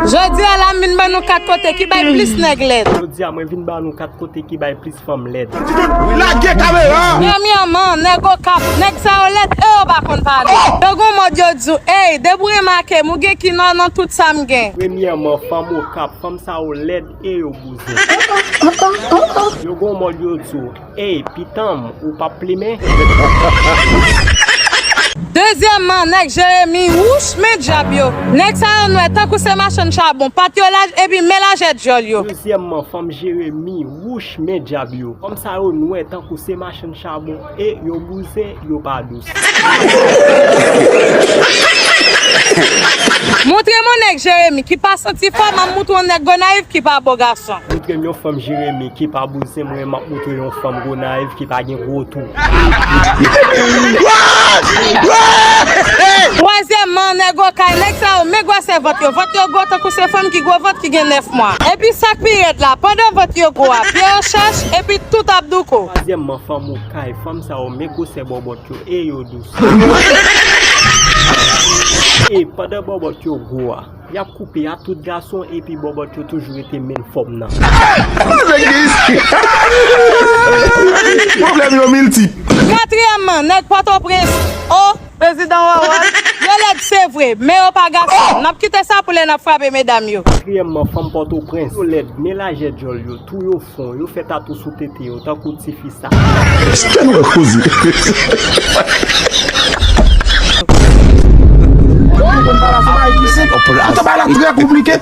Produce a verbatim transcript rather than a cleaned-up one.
Jodi a la, m vin ban nou kat kote ki bay plis nèg lèd. Jodi a, mwen vin ban nou kat kote ki bay plis fanm lèd. Lage kamera! Premyèman, nèg Okap, nèg sa yo lèd e yo pa konn pale. Yo gon mòd yo di w, ey, depi w remake m, ou gen ki nò nan tout sa m gen. Premyèman, fanm Okap, fanm sa yo lèd e yo bouzen. Yo gon mòd yo di w, ey, pitanm, ou p ap plimen. Dezyèmman, nèg Jeremi, wouch, men dyab yo. Nèg sa yo nwè tankou se machann chabon, pat yo laj epi men lajè dyòl yo. Dezyèmman, fanm Jeremi, wouch, men dyab yo. Fanm sa yo nwè tankou se machann chabon e yo bouzen, yo pa dous. Montre m yon nèg Jeremi ki pa santi fò, m ap montre yon nèg Gonayiv ki pa bo gason. Montre m yon fanm Jeremi ki pa bouzen, mwen m ap montre yon fanm Gonayiv ki pa gen gwo tou. Twazyèmman, nèg Okay, nèg sa yo, men gwosè vant yo. Vant yo gwo tankou se fanm ki gwo vant ki gen nèf mwa. Epi sa k pi rèd la, pandan vant yo gwo a, pye yo chèch, epi tout ap douko. Twazyèmman, fanm Okay, fanm sa yo, men gwosè bòbòt yo, e yo dous. E pandan bòbòt yo gwo a, y ap koupe a tout gason epi bòbòt yo toujou rete menm fòm nan. Nèg gen isi. Pwoblèm yo miltip. Katriyèmman, nèg Pòtoprens, o, prezidan Wawòl, yo lèd se vre, men yo pa gason. N ap kite sa pou lè n ap frape medam yo. Katriyèmman, fanm Pòtoprens, yo lèd, men lajè dyòl yo, tou yo fon, yo fè tatou sou tete yo, tankou tifi sa. Èske nou wè koze? Ou konn pale ansanm avèk misye? Ou te bay la trè konplike.